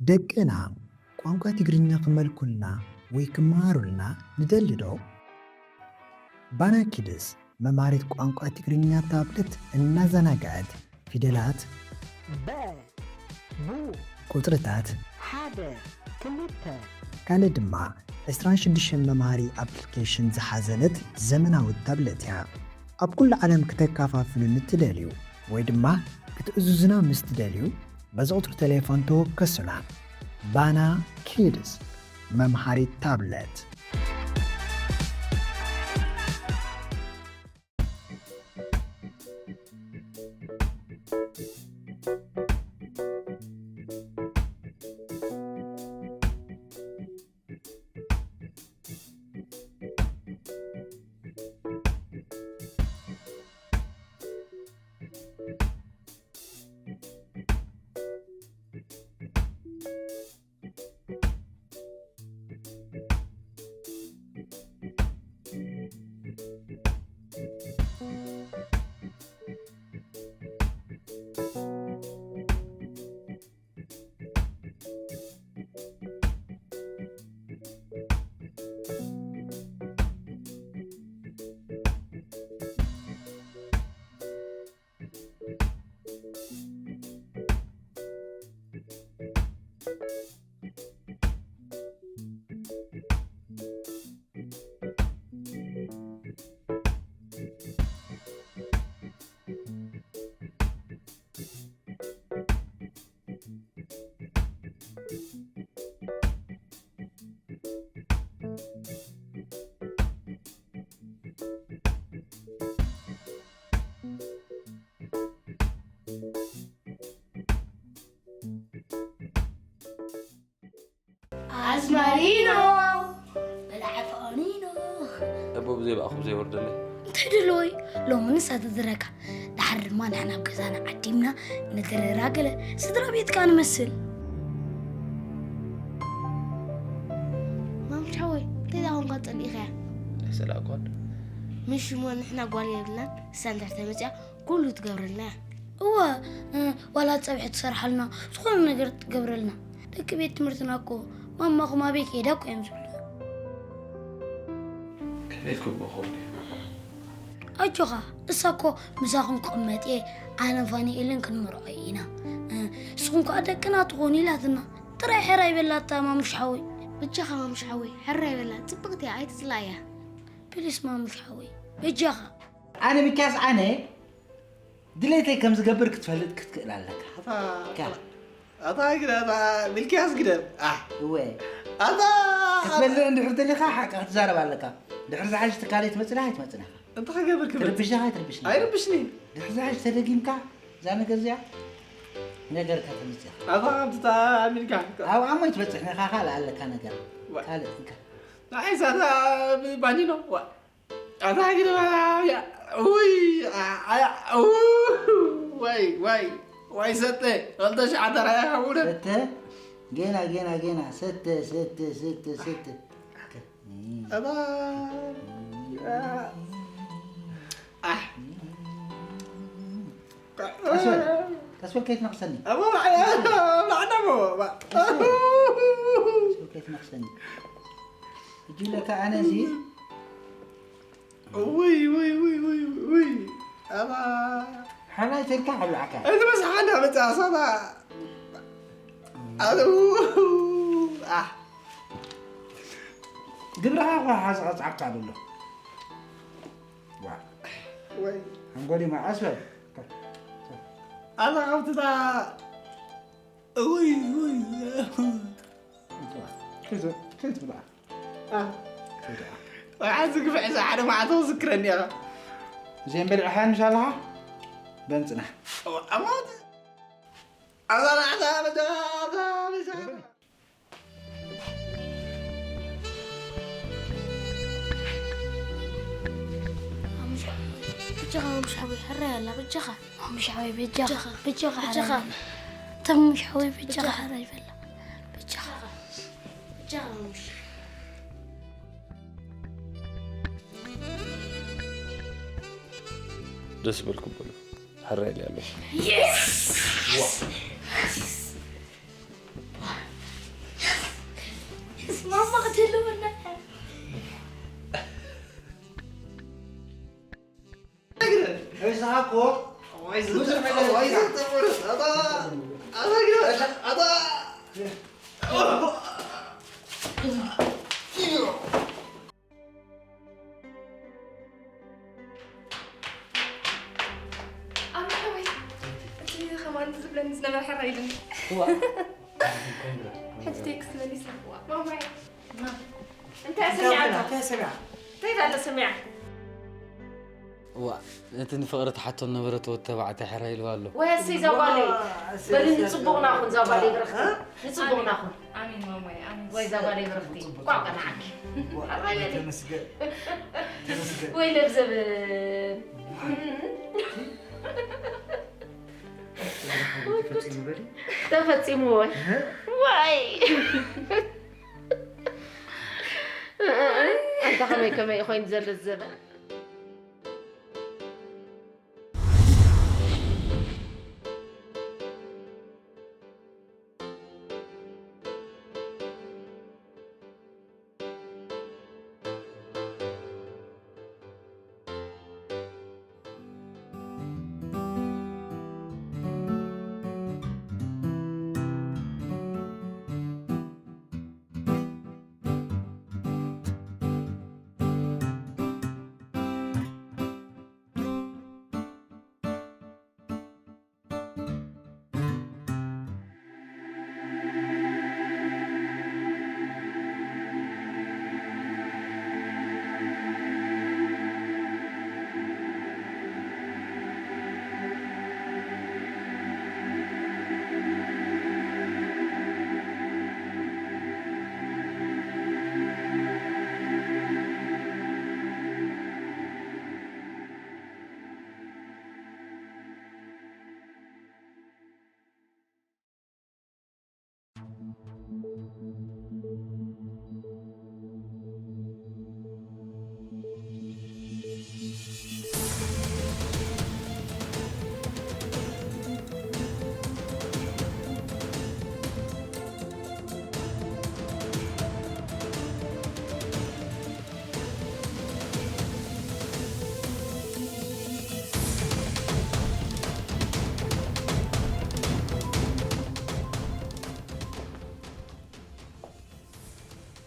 ደቅና ቋንቋ ትግርኛ ክመልኩልና ወይ ክመሃሩልና ንደሊ ዶ? ባና ኪድስ መምሃሪት ቋንቋ ትግርኛ ታብለት እናዘናግዐት ፊደላት፣ በ፣ ቡ፣ ቁጽርታት፣ ሓደ፣ ክልተ፣ ካልእ ድማ ዕስራን ሽዱሽተን መምሃሪ ኣፕሊኬሽን ዝሓዘለት ዘመናዊት ታብለት እያ። ኣብ ኩሉ ዓለም ክተከፋፍሉ ንትደልዩ ወይ ድማ ክትእዝዙና ምስ ትደልዩ፣ በዚ ቁጽሪ ቴሌፎን ተወከሱና። ባና ኪድስ፣ መምሃሪት ታብለት። ኣዝማሪኖ፣ በላዕ ፈኦኒኖ። እቦ ብዘይ ብኣኹም ዘይወርደለይ። እንታይ ደለወይ? ሎሚ ንሳ ተዝረካ። ደሓር ድማ ንሕና ኣብ ገዛና ዓዲምና ንድርራ ገለ ስድራ ቤት ከኣ ንመስል። ማሙሽ ሓወይ፣ እንታይ ደኣ ኾንካ ጸሊእኻያ? ኣይሰላእኳን። ምሽ እሞ ንሕና ጓል የብልናን፣ ንሳ እንድሕር ተመጺኣ ኩሉ ትገብረልና እያ። እወ፣ እ፣ ዋላ ጸብሒ ትሰርሓልና፣ ዝኾነ ነገር ትገብረልና። ደቂ ቤት ትምህርትና እኮ ማማኹም ኣበይ ከይዳ እኮ እዮም ዝብሉ። ከመይ ክብሉ ክብሉ እዮም? ኣጆኻ፣ እሳ እኮ ምሳኹም ክቕመጥ እየ፣ ኣነ ፋኒኤልን ክንምርዖ ኢና። እ፣ ንስኹም ከኣ ደቅና ትኾኑ ኢላትና። ጥራይ ሕራይ በላታ ማሙሽ ሓወይ። በጃኻ ማሙሽ ሓወይ፣ ሕራይ በላ፣ ጽብቕቲ እያ፣ ኣይትጽላእያ። ፕሊስ ማሙሽ ሓወይ፣ በጃኻ። ኣነ ሚኪያስ ኣነ ድሌተይ ከም ዝገብር ክትፈልጥ ክትክእል ኣለካ። ኣታ፣ ካ። ኣታ ግን ኣታ ሚልክያስ ግደፍ። ኣህ። እወ። ኣታ ክትበልዕ እንድሕር ደሊኻ ሓቂ ክትዛረብ ኣለካ። ድሕሪ ዝሓሽ ትካለይ ትመጽና ኣይትመጽና ኢኻ። እንታይ ክገብር ክብል? ትርብሽና ኣይትርብሽና። ኣይርብሽኒ። ድሕሪ ዝሓሽ ተደጊምካ እዛ ነገር እዚኣ ነገርካ ተምጽእ ኢኻ። ኣታ ኣብታ ኣሜሪካ። ኣብ ኣሞይ ትበጽሕ ኢኻ ካልእ ኣለካ ነገር። ዋ። ካልእ እንካ። ንዓይ እዛ ባኒኖ። ዋ። ኣታ ግደ ባላ፣ ያ፣ ውይ፣ ኣ፣ ኣ፣ ኡ፣ ዋይ፣ ዋይ፣ ዋይ፣ ሰተ፣ ክልተ ሽሕ ዓደራ ይኸውን። ሰተ፣ ጌና፣ ጌና፣ ጌና፣ ሰተ፣ ሰተ፣ ሰተ፣ ሰተ። ኣባ፣ ኣ፣ ኣሕ። ቀስ በል፣ ቀስ በል ከይትነኽሰኒ። ኣቦ፣ ላዕና፣ ላዕና፣ ኣቦ፣ ባ። ቀስ በል። ቀስ በል ከይትነኽሰኒ። እጅ ለካ ኣነ እዚ ውይ፣ ውይ፣ ውይ፣ ውይ፣ ውይ። ኣባ። ሓናይ ተልካ ሓላዕካ። እቲ መሳሓ እንዳመጻ ሳባ። ኣሉ። ኣህ። ግብርኻ እኳ ሓዚ ቀጽዓካ ኣሎ። ዋ። ወይ። ሓንጎሊ መዓስ በል። ኣዛ ካብትታ። ውይ፣ ውይ። ከይት-፣ ከይትብልዓ። ኣ። ከይትብልዓ። ወይ ሓዚ ግፍዒ እዛ ሓደ መዓልቲ ክዝክረኒ ኢኻ። እዚአን በሊዕኻየን ምሽ ኣለኻ? በንጽና። ኣሞት። ኣዛ ናዕዛ በጃ፣ ኣዛ በጃ። ብጃኻ ማሙሽ ሓወይ፣ ሕራይ ኣላ፣ ብጃኻ። ማሙሽ ሓወይ፣ ብጃኻ፣ ብጃኻ። ብጃኻ፣ ብጃኻ። ሕራይ በላ። ተሙሽ ሓወይ፣ ብጃኻ፣ ብጃኻ። ሕራይ በላ። ብጃኻ። ብጃኻ ማሙሽ። ደስ በልኩም በሉ። ሕራይ ኢለ ኣለኹ። የስ! ዋ። ሬሳኻ እኮ ብዙሕ ነገር ኣማሓወይ እቲ ከማን ዝብለኒ ዝነበረ ሕራይ ኢሉኒ። ሕጂ ቴክስት መሊሰ። ማማይ እንታይ ሰሚዓ? እንታይ ሰሚዓ? እንታይ ዳለ ሰሚዓ? ዋ እቲ ንፍቕሪ ትሓቶ ነበረት ወዲ ተባዕታይ ሕራይ ኢልዋ ኣሎ። ወይ እሰይ ዛጓለይ በሊ ንጽቡቕና ኩን ዛጓለይ ብርኽቲ ንጽቡቕና ኩን። ኣሜን ማማይ ኣሜን። ወይ ዛጓለይ ብርኽቲ ቋንቋ ንዓኪ። ሕራይ በሊ ተመስገን ተመስገን ወይ ለብዘብ ተፈጺሙ ወይ ዋይ ኣንታ ከመይ ከመይ ኮይኑ ዘሎ ዘበን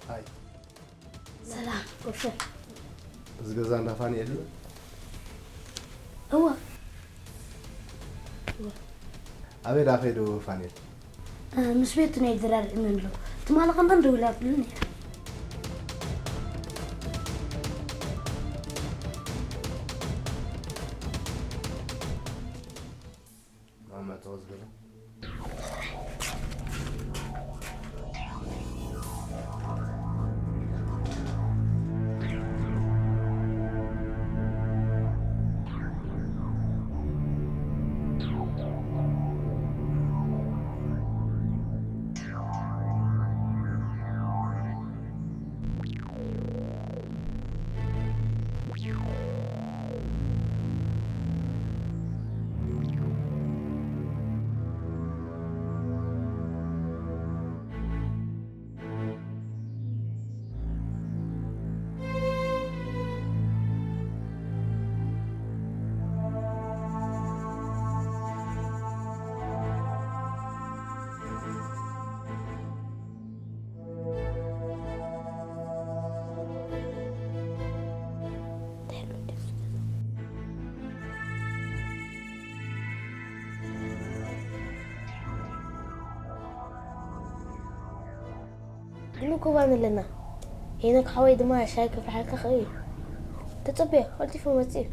ሃይ ሰላም ቁርፈ እዚ ገዛ እንዳ ፋኒኤል እዩ እወ ኣበይ ዳ ከይዱ ፋኒኤል ምስ ቤቱ ናይ ዝራር እመን ኣሎ ትማሊ ከማን ደውላ ብሉ ነይራ ማማ ተወዝገለ ግሉ ኮባን ኣለና። ሄኖክ ሓወይ ድማ ሻይ ክፍልሓልካ ክእል እዩ። ተጸበዮ፣ ቀልጢፉ መጽእ እዩ።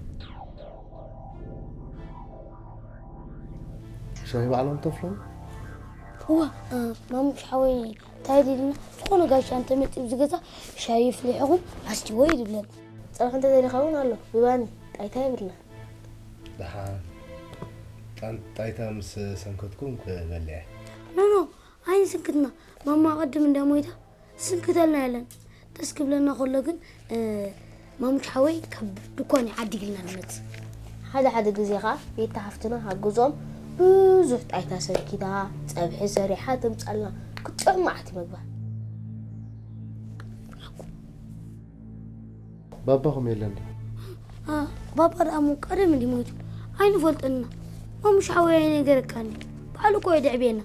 ሻሂ ባዕሎም ተፍሎም እዋ ማሙሽ ሓወይ እንታይ ኢልና ዝኾነ ጋሻ እንተመፅእ ኣብዚ ገዛ ሻሂ ፍሊሕኹም ኣስትይዎ እዩ ዝብለና። ፀብሒ እንተደሊኻ እውን ኣሎ ብባኒ ጣይታ የብልና። ደሓን ጣን- ጣይታ ምስ ሰንከትኩም ክበልዕ ኖኖ ኣይንስንክትና ማማ ቅድም እንዳ ሞይታ ስንክተልና የለን ደስ ክብለና ከሎ ግን ማሙሽ ሓወይ ካብ ድኳን ይዓዲግልና ንመፅእ ሓደ ሓደ ግዜ ኸዓ ቤታ ሓፍትና ሓግዞም ብዙሕ ጣይታ ሰንኪታ ፀብሒ ሰሪሓ ተምፃልና ክትጥዕም መዓት ይመግባ ባባኹም የለን ድዩ? ባባ ደኣ እሞ ቀደም እንዲ ሞይቱ ኣይንፈልጥና። ማሙሽ ሓወይ ኣይነገረካኒ። ባዕሉ እኮ እዩ ደዕቤና።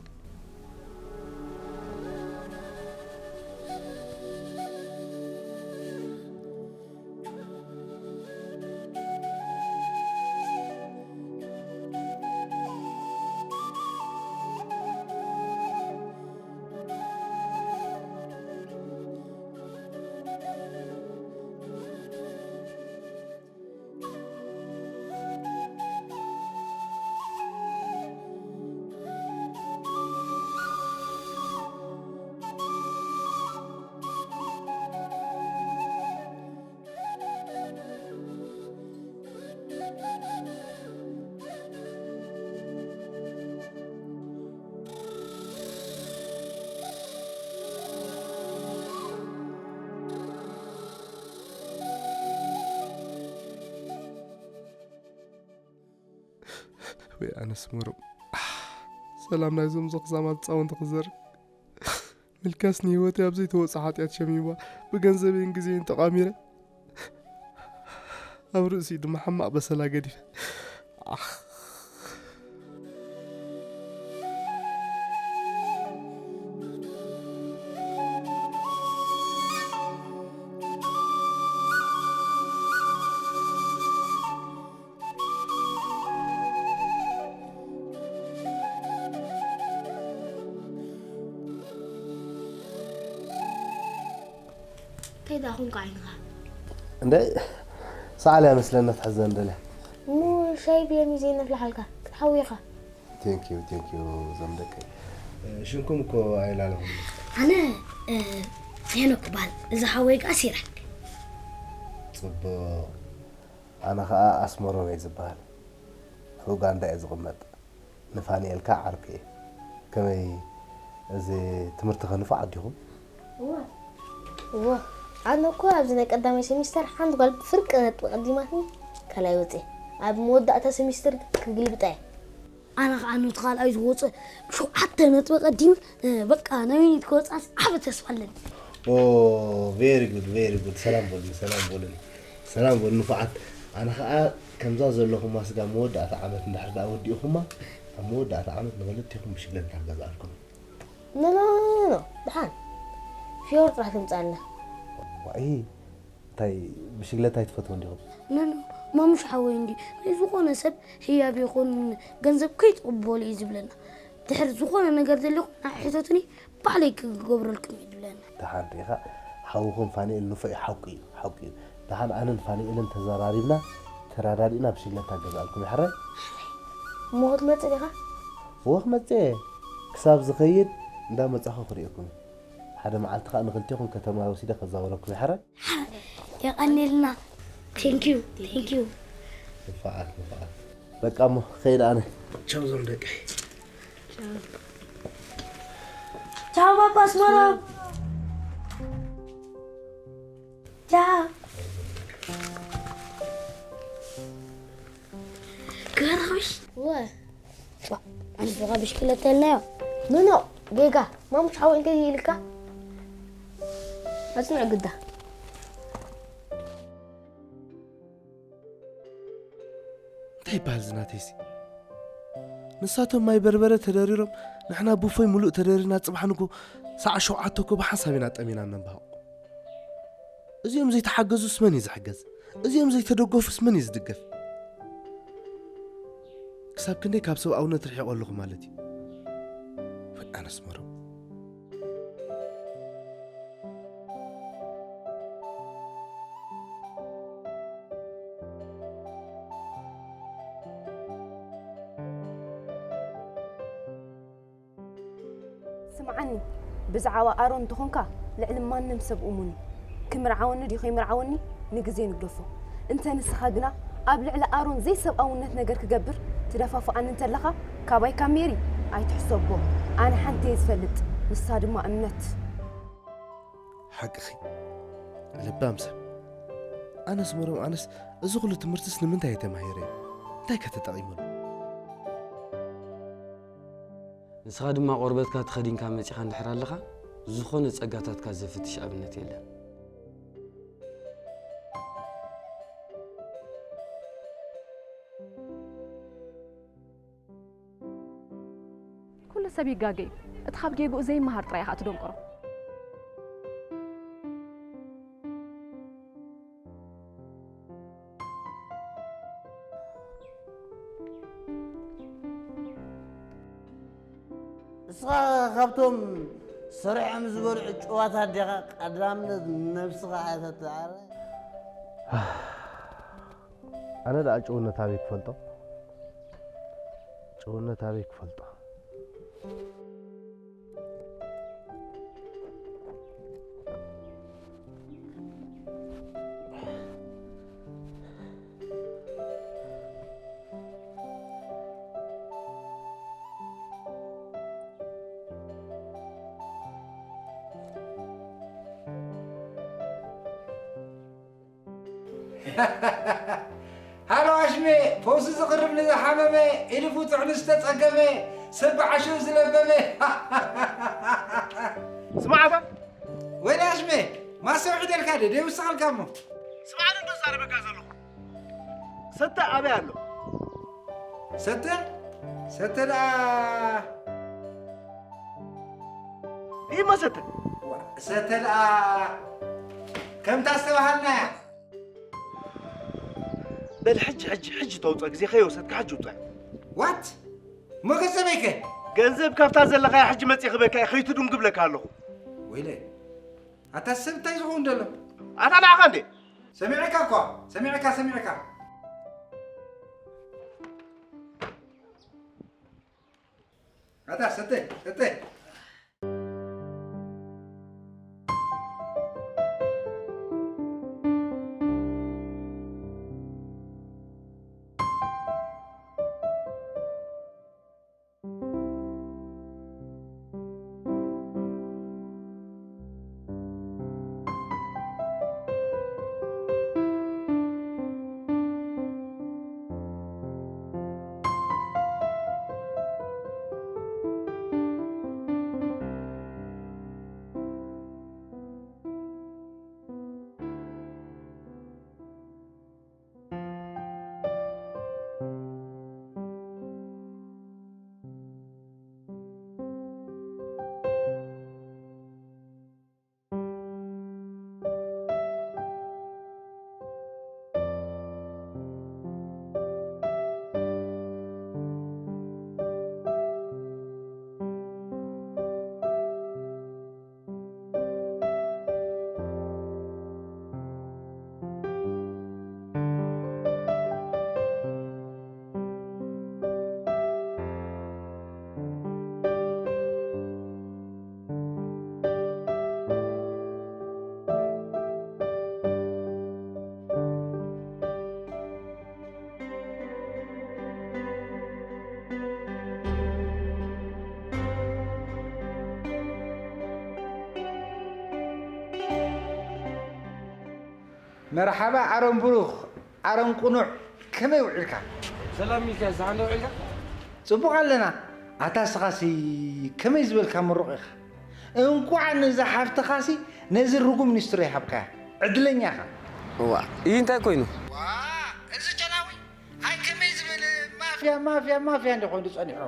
ወይ ኣነስ መሮም፣ ሰላም ናይዞም ዘኽዛማት ህጻውንቲ ክዘርግ። ምልካስ ንህይወተይ ኣብ ዘይተወጽኦ ሓጢኣት ሸሚማ፣ ብገንዘበይን ግዜን ተቓሚረ፣ ኣብ ርእሲኡ ድማ ሕማቕ በሰላ ገዲፈ። ኣኽ። እንታይ ደኣ ኹንካ ዓይንኻ? እንደ ሳዕል እያ መስለና ትሕዘን ደልያ። እሞ ሻይ ብየሚ ዘይነፍልሓልካ ክትሓዊ ኢኻ። ቴንኪዩ ቴንኪዩ እዞም ደቀይ። ሽምኩም እኮ ኣይላለኹም። ኣነ ሄኖክ እበሃል፣ እዚ ሓወይ ከኣ ሲራክ። ጽቡቕ። ኣነ ኸኣ ኣስመሮም እየ ዝበሃል። ኣብ ኡጋንዳ እየ ዝቕመጥ። ንፋኒኤል ከኣ ዓርኩ እየ። ከመይ እዚ ትምህርቲ ከ ንፉዓት ዲኹም? እወ እወ ኣነ እኮ ኣብዚ ናይ ቀዳማይ ሴሚስተር ሓንቲ ጓል ብፍርቂ ነጥቢ ቀዲማትኒ ካልኣይ ወፅየ። ኣብ መወዳእታ ሴሚስተር ክግልብጣ እየ። ኣነ ከዓ ነቲ ካልኣይ ዝወፀ ብሸውዓተ ነጥቢ ቀዲመ በቃ ናይ ዩኒት ክወፅኣስ ዓቢ ተስፋ ኣለኒ። ኦ very good very good ሰላም በሉኒ ሰላም በሉኒ ሰላም በሉ ንፉዓት። ኣነ ከዓ ከምዛ ዘለኹማ ስጋ መወዳእታ ዓመት እንድሕር ደኣ ወዲእኹማ ኣብ መወዳእታ ዓመት ንኽልቴኹም ብሽግለታ ክገዝኣልኩም። ኖኖኖኖ ደሓን ፊዮር ጥራሕ ትምፃና። ዋይ እንታይ ብሽግለታ ኣይትፈትዎን ዲኹም? ኖኖ ማሙሽ ሓወይ እንዲ ናይ ዝኾነ ሰብ ህያብ ይኹን ገንዘብ ከይትቕበሉ እዩ ዝብለና። ድሕር ዝኾነ ነገር ዘለኹም ንዓይ ሕተቱኒ ባዕለይ ክገብረልኩም እዩ ዝብለና። ደሓን ርኢኻ ሓውኹም ፋኒኤል ንፉዕ እዩ ሓቁ እዩ ሓቁ እዩ። ደሓን ኣነን ፋኒኤልን ተዘራሪብና ተራዳዲእና ብሽግለታ ገዝኣልኩም እዩ ሕራይ? እሞ ክትመፅእ ዲኻ? እወ ክመፅእ እየ። ክሳብ ዝኸይድ እንዳመፃኹ ክርእየኩም እየ። ሓደ መዓልቲ ከዓ ንክልቴኹም ከተማ ወሲደ ከዛውረኩም እየ ሕራይ? የቐንየልና። Thank you thank you። ንፋዓት ንፋዓት። በቃ እሞ ክኸይድ ኣነ። ቻው ዞም ደቀይ። ቻው ባባ ኣስመሮም። ቻው። ገራሽ። ወ ኣንስኻ ብሽክለታ ኢልናዮ። ኖኖ ጌጋ ማሙሽ ሓወይ እንታይ ኢልካ? ኣጽንዕ ግዳ። እንታይ ይበሃል ዝናተይሲ? ንሳቶም ማይ በርበረ ተደሪሮም ንሕና ቡፎይ ሙሉእ ተደሪርና ጽባሕ ንግሆ ሰዓት ሸውዓተ እኮ ብሓንሳብ ኢና ጠሚና እነንብሃቕ። እዚኦም ዘይተሓገዙስ መን እዩ ዝሕገዝ? እዚኦም ዘይተደገፉስ መን እዩ ዝድገፍ? ክሳብ ክንደይ ካብ ሰብኣውነት ርሒቐ ኣለኹ ማለት እዩ? ወይ ኣነስ መሮም። ስምዓኒ፣ ብዛዕባ ኣሮን እንተኾንካ ልዕሊ ማንም ሰብ እሙን እዩ። ክምርዓወኒ ድዩ ከይምርዓወኒ ንግዜ ንግደፎ። እንተ ንስኻ ግና ኣብ ልዕሊ ኣሮን ዘይሰብኣውነት ነገር ክገብር ትደፋፍኣኒ እንተለኻ ካባይ ካብ ሜሪ ኣይትሕሰቦ። ኣነ ሓንቲ እየ ዝፈልጥ፣ ንሳ ድማ እምነት። ሓቅኺ ለባም ሰብ። ኣነስ መሮም ኣነስ እዚ ኩሉ ትምህርትስ ንምንታይ እየ ተማሂረዮ? እንታይ ከ ተጠቒመሉ? ንስኻ ድማ ቆርበትካ ተኸዲንካ መጺኻ እንድሕር ኣለኻ፣ ዝኾነ ጸጋታትካ ዘፍትሽ ኣብነት የለን። ሰብ ይጋገ እዩ። እቲ ካብ ጌግኡ ዘይመሃር ጥራይ ኢኻ ትደንቆሮ። እስኻ ካብቶም ሰሪሖም ዝበልዑ ጭዋታት ዲኻ? ቀዳምነት ነብስኻ ኣይተትዓረ። ኣነ ደኣ ጭውነት ኣበይ ክፈልጦ? ጭውነት ኣበይ ክፈልጦ? ሃሎ ኣሽሜ፣ ፈውሲ ዝቕርብ ንዝሓመመ፣ ኢልፉ ጥዕኑ ዝተጸገመ፣ ሰብ ብዓሽኡ ዝለበመ። ስማዕታ ወይኔ ኣሽሜ፣ ማሰብ ዒደልካ ደ ደይውስኸልካ እሞ። ስማዕታ እንዶ ዛረበካ ዘለኹ ሰተ ኣበይ ኣሎ? ሰተ ሰተ ደኣ ኢሞ ሰተ ዋ፣ ሰተ ደኣ ከምታ ዝተባሃልናያ። በል ሕጂ ሕጂ ሕጂ ተውፅኦ ግዜ ከይወሰድካ ሕጂ ውፅኦ። ዋት ሞገስ ሰበይከ? ገንዘብ ካብታ ዘለኻያ ሕጂ መፅእ ክበካ እየ ከይትድንጉብለካ ኣለኹ። ወይለ ኣታ ሰብ እንታይ ዝኸውን ደሎ? ኣታ ንዓኻ እንዴ? ሰሚዕካ እኳ ሰሚዕካ ሰሚዕካ ኣታ ሰተ ሰተ መርሓባ ኣሮን ብሩኽ ኣሮን ቅኑዕ፣ ከመይ ውዒልካ? ሰላም ሚልካ ዝሓንደ ውዒልካ? ጽቡቕ ኣለና። ኣታ እስኻሲ ከመይ ዝበልካ ምሩቕ ኢኻ? እንቋዕ ነዛ ሓፍትኻሲ ነዚ ርጉም ኒስትሮ ይሃብካያ። ዕድለኛ ኢኻ። እዋ፣ እዩ እንታይ ኮይኑ? እዚ ጨናዊ ኣይ ከመይ ዝበለ ማፍያ ማፍያ ማፍያ እንደ ኮይኑ ጸኒሑ።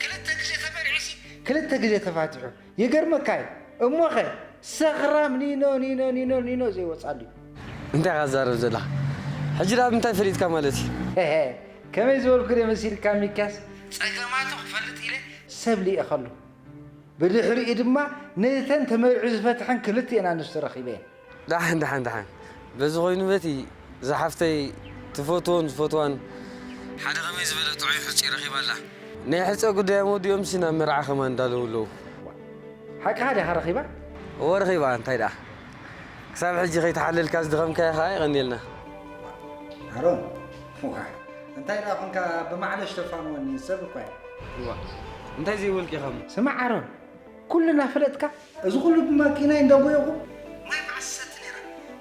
ክልተ ግዜ ተመሪዕሲ ክልተ ግዜ ተፋቲሑ። ይገርመካ እዩ። እሞኸ ሰኽራም ኒኖ ኒኖ ኒኖ ኒኖ ዘይወጻሉ እዩ። እንታይ ኢኻ ትዛረብ ዘለኻ? ሕጂ ደኣ ብምንታይ ፈሊጥካ ማለት እዩ? ከመይ ዝበልኩ ደ መሲልካ ሚኪያስ? ጸገማቱ ክፈልጥ ኢለ ሰብ ልኢኸሉ። ብድሕሪኡ ድማ ነተን ተመሪዑ ዝፈትሐን ክልቲኤን ኣንስቲ ረኺበ እየ። ደሓን ደሓን ደሓን በዚ ኮይኑ በቲ ዝሓፍተይ ትፈትዎን ዝፈትዋን ሓደ ከመይ ዝበለ ጥዑይ ሕጹይ ረኺባ ኣላ። ናይ ሕጸ ጉዳዮም ወዲኦምሲ ናብ መርዓ ከማን እንዳለዉ ኣለዉ። ሓቅኻ ዲኻ ረኺባ? እወ ረኺባ እንታይ ደኣ ክሳብ ሕጂ ከይተሓለልካ ዝድኸምካዮ ኸዓ የቐንየልና። ኣሮን ዋ እንታይ ደኣ ኹንካ ብማዕለሽ ተፋንወኒ ሰብ እኳ እየ። እንታይ ዘይበልኪ ኸሞ? ስማዕ ኣሮን ኩሉ እናፈለጥካ እዚ ኩሉ ብማኪናይ እንዳጎየኹ ማይ መዓስ ሰቲ ነይረ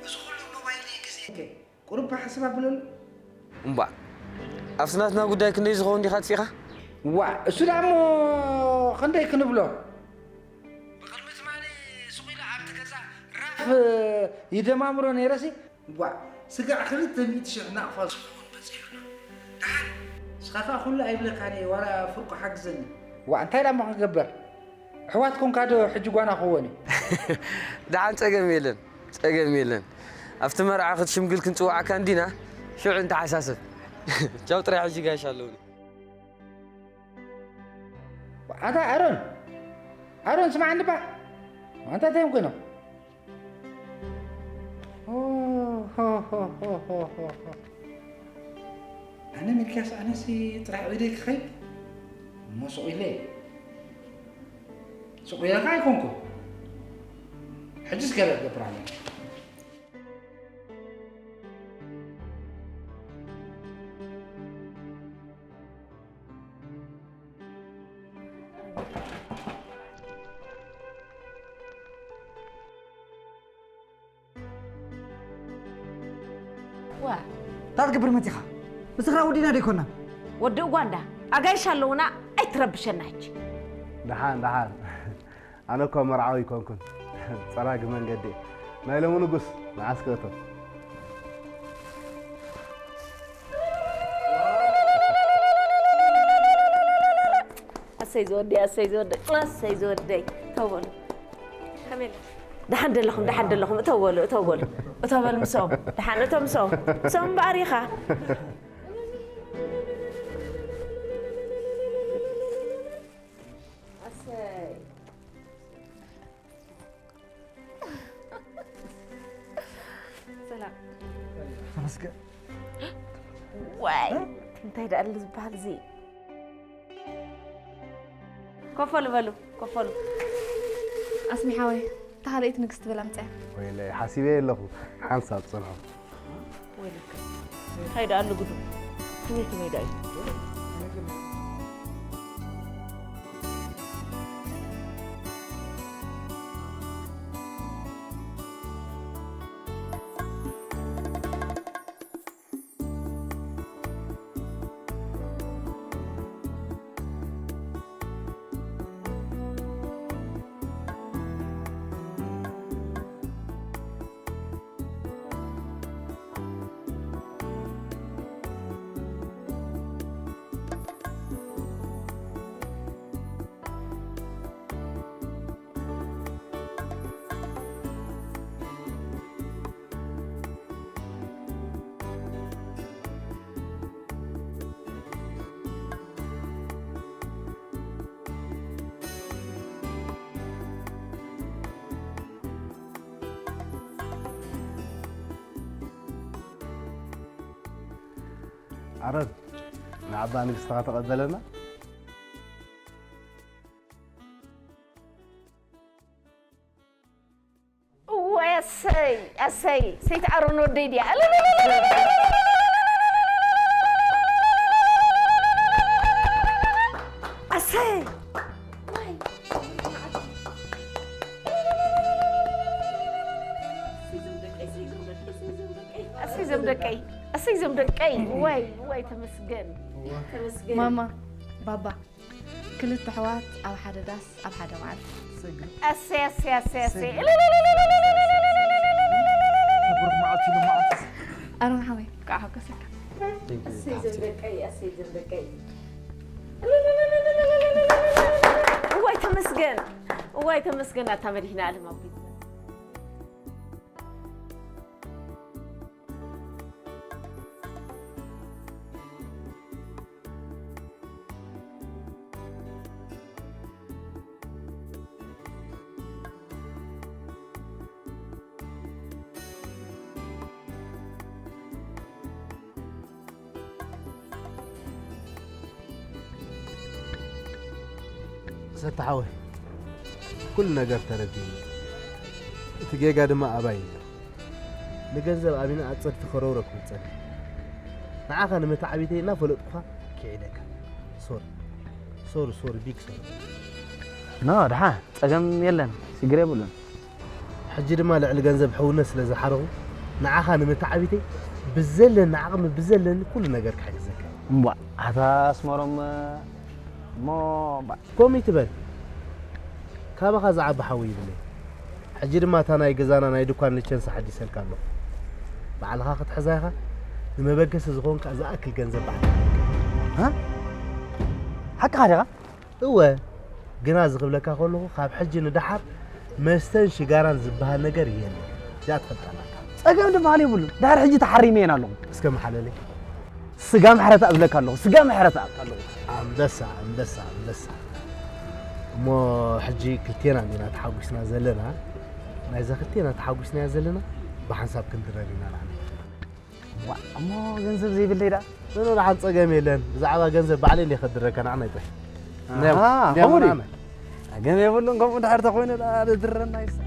እዚ ኩሉ ሞባይለይ ግዜ ከ ቁሩብ ሓስብ ኣብለሉ። እምባእ ኣብቲ ናትና ጉዳይ ክንደይ ዝኸውን ዲኻ ኣጥፊእኻ? ዋእ እሱ ደኣ እሞ ክንደይ ክንብሎ? ብቕድሚ ትማሊ ሱቕ ኢለ ኣብቲ ገዛ ራፍ ይደማምሮ ነይረሲ ዋእ ስጋዕ ክልተ ሚእቲ ሽሕ ናቕፋ ዝኸውን በጺሑና። ደሓን ንስኻ ከኣ ኩሉ ኣይብለካን እየ ዋላ ፍርቁ ሓግዘኒ። ዋእ እንታይ ደኣ እሞ ክንገብር? ኣሕዋት ኮንካ ዶ ሕጂ ጓና ክኸውን እዩ? ደሓን ጸገም የለን፣ ጸገም የለን። ኣብቲ መርዓ ክትሽምግል ክንጽውዓካ እንዲና፣ ሽዑ ንተሓሳሰብ። ቻው ጥራይ ሕጂ ጋሽ ኣለውኒ። ኣታ ኣሮን፣ ኣሮን ስምዓኒ ባ። ኣንታ እንታይ እዮም ኮይኖም? ኣነ ሚልክያስ ኣነሲ ጥራሕ ዒደይ ክኸይድ እሞ ሱቕ ኢለ ሱቕ ኢለ ከዓ ኣይኮንኩ ሕጅስ ገለ ክገብር ኣለኒ። ዋ እንታይ ትገብር መፂኻ? ንስኽራ ወዲና ዶ ኣይኮናን? ወዲ ኡጋንዳ ኣጋይሽ ኣለውና ኣይትረብሸና ሕጂ። ደሓን ደሓን ኣነ እኮ መርዓዊ ኣይኮንኩን ፀራጊ መንገዲ እየ ናይ ሎሚ ንጉስ መዓስ ክእቶ ኣሰይ ዝወደይ ኣሰይ ዝወደይ ኣሰይ ዝወደይ ተው በሉ። ከመይ ደሓን ደለኹም ደሓን ደለኹም እተው በሉ እተው በሉ እተው በሉ ምስኦም ደሓን እተው ምስኦም ምስኦም እምበኣር ኢኻ። ኣሰይ ሰላም ተመስገን። ዋይ እንታይ ደኣ ዝበሃል እዚ ኮፈሉ በሉ ኮፈሉ ኣስሚ ሓወይ እታ ካልኣይቲ ንግስቲ በላ ምፅያ ወይለይ ሓሲበ የለኹ ሓንሳብ ፅንሑ ወይልከ እንታይ ደኣ ኣሎ ጉዱ ትምህርቲ ሜዳ እዩ ዓረብ ንዓባ ንግስትኻ ተቐበለና እዋይ ኣሰይ ኣሰይ ሰይቲ ኣሮን ወደይ ድያ ኣሰይ ኣሰይ ዘም ደቀይ ኣሰይ ዘም ደቀይ ወይ ወይ ተመስገን ማማ ባባ ክልተ ኣሕዋት ኣብ ሓደ ዳስ ኣብ ሓደ መዓልቲ። ኣሰይ ኣሰይ ኣሰይ ኣሰይ ብሩክ መዓልቲ ሎማዓልቲ ኣሮን ሓወይ ከዓ ሓጎሰካ። እዋይ ተመስገን እዋይ ተመስገን ኣታ መድህና ኣለም ኣቢት ሰታ ሓወይ ኩሉ ነገር ተረዲኒ እቲ ጌጋ ድማ ኣባይ እዩ ንገንዘብ ኣሚነ ኣፀድፊ ከረውረኩ ዝፀንሕ ንዓኻ ንመተዓቢተይ እናፈለጥኩኻ ክዒደካ ሶሪ ሶሪ ሶሪ ቢግ ሶሪ ኖ ድሓ ጸገም የለን ሽግር የብሉን ሕጂ ድማ ልዕሊ ገንዘብ ሕውነት ስለ ዝሓረኹ ንዓኻ ንመተዓቢተይ ብዘለኒ ዓቕሚ ብዘለኒ ኩሉ ነገር ክሕግዘካ እየ። እምቧእ ኣታ ኣስመሮም እሞ እምቧእ። ከምኡ ይትበል ካባኻ ዝዓቢ ሓወይ ይብለይ። ሕጂ ድማ እታ ናይ ገዛና ናይ ድኳን ልቸንስ ሓዲሰልካ ኣለኹ። ባዕልኻ ክትሕዛ ኢኻ ንመበገሲ ዝኾንካ ዝኣክል ገንዘብ ባዕልኻ። ሓቅኻ ዲኻ? እወ፣ ግና እዚ ክብለካ ከለኹ ካብ ሕጂ ንደሓር መስተን ሽጋራን ዝበሃል ነገር የለን። እዚኣ ትፈልጣ ኣለካ። ጸገም ዝበሃል የብሉን። ድሕሪ ሕጂ ተሓሪመ እየን ኣለኹ። እስከ መሓለለይ። ስጋ ምሕረት እብለካ ኣለኹ። ስጋ ምሕረት እብለካ ኣለኹ። ኣንበሳ፣ ኣንበሳ፣ ኣንበሳ። እሞ ሕጂ ክልቴና እንዲና ተሓጒስና ዘለና። ናይዛ ክልቴና ተሓጒስናያ ዘለና ብሓንሳብ ክንድረር ኢና ንዓና። ዋ፣ እሞ ገንዘብ ዘይብለይ ደኣ? ንዑ፣ ደሓን ጸገም የለን። ብዛዕባ ገንዘብ ባዕለይ እንድየ ከድረካ፣ ንዓና ይጥራሕ። ኣሃ፣ ከምኡ ድዩ? ንዓና። ገንዘብ የብሉን፣ ከምኡ እንድሕር ተኾይኑ ደኣ ድድረና ይሳ።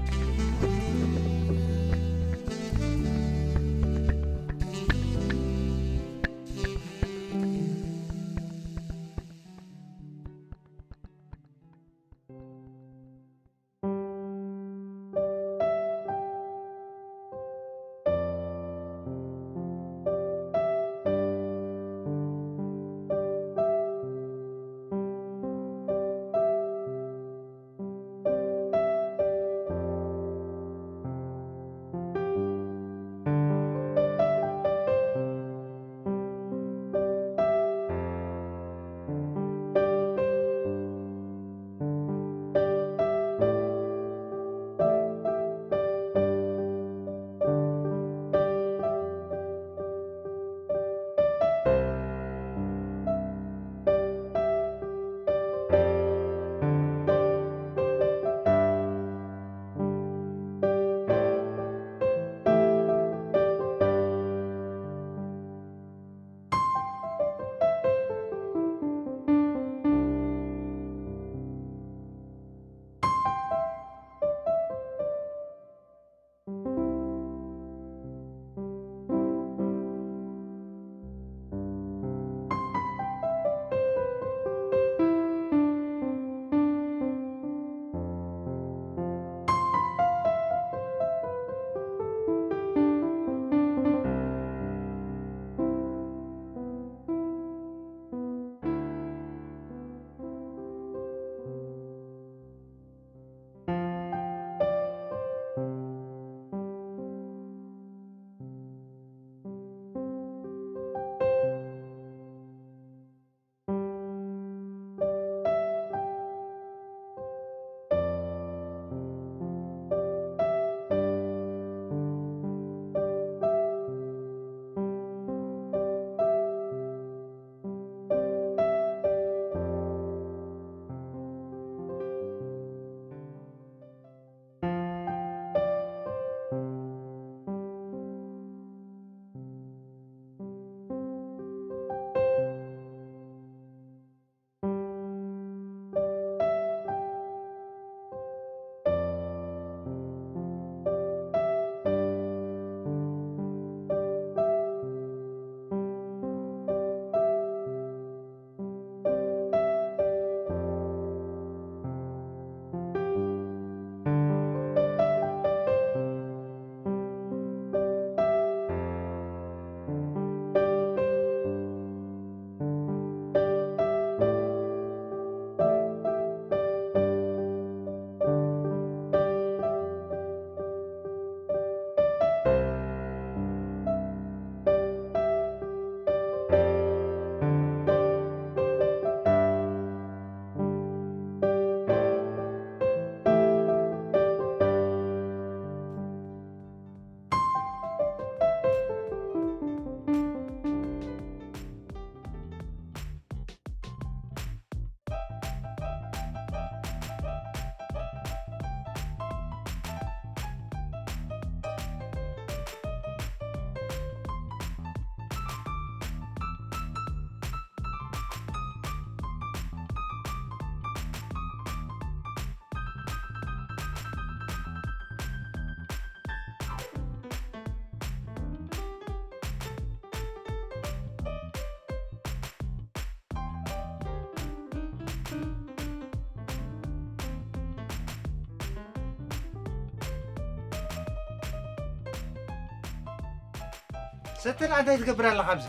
ሰተን እንታይ ትገብር ኣለኻ ኣብዚ?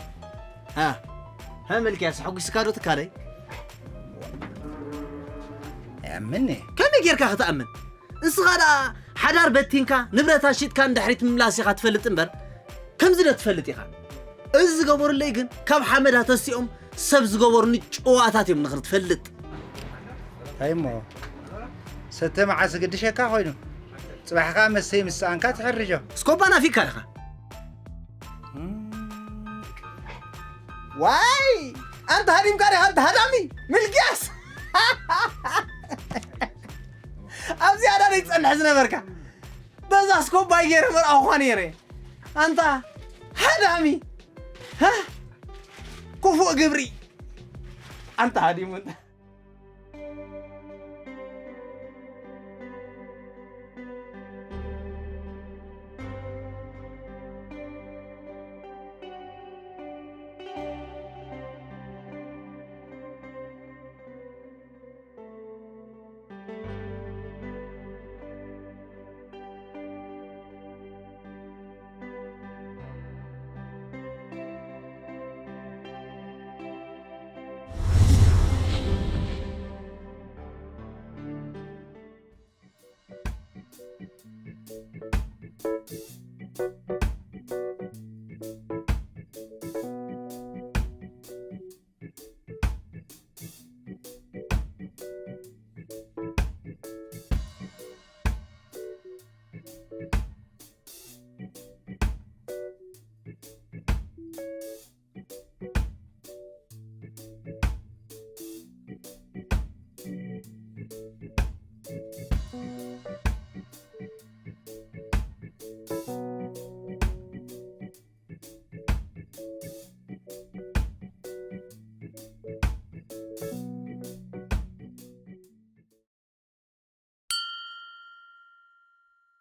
ሃ፣ ሃ፣ መልክያስ፣ ሓጒስካ ዶ ትካለይ? ኣያምን'የ። ከመይ ጌርካ ክትኣምን? ንስኻ ደኣ ሓዳር በቲንካ፣ ንብረታ ሽጥካ ንድሕሪት ምምላስ ኢኻ ትፈልጥ እምበር፣ ከምዚ ዶ ትፈልጥ ኢኻ? እዚ ዝገበሩለይ ግን ካብ ሓመድ ኣተሲኦም ሰብ ዝገበሩኒ ጭዋታት እዮም ንኽር ትፈልጥ። እንታይ እሞ ሰተ መዓስ ግድሸካ ኮይኑ? ጽባሕ ከኣ መስተይ ምስ ሰኣንካ ትሕርጆ። እስኮባ ናፊካ ዲኻ? ዋይ ኣንተ ሃዲምካ ዲኻ ኣንተ ሃዳሚ ምልግያስ። ኣብዚኣ ዳ ዘይትጸንሕ ዝነበርካ በዛ እስኮባይ ገይረ መርኣኹኻ ነይረ። ኣንታ ሃዳሚ ሃ? ክፉእ ግብሪ ኣንታ ሃዲሙ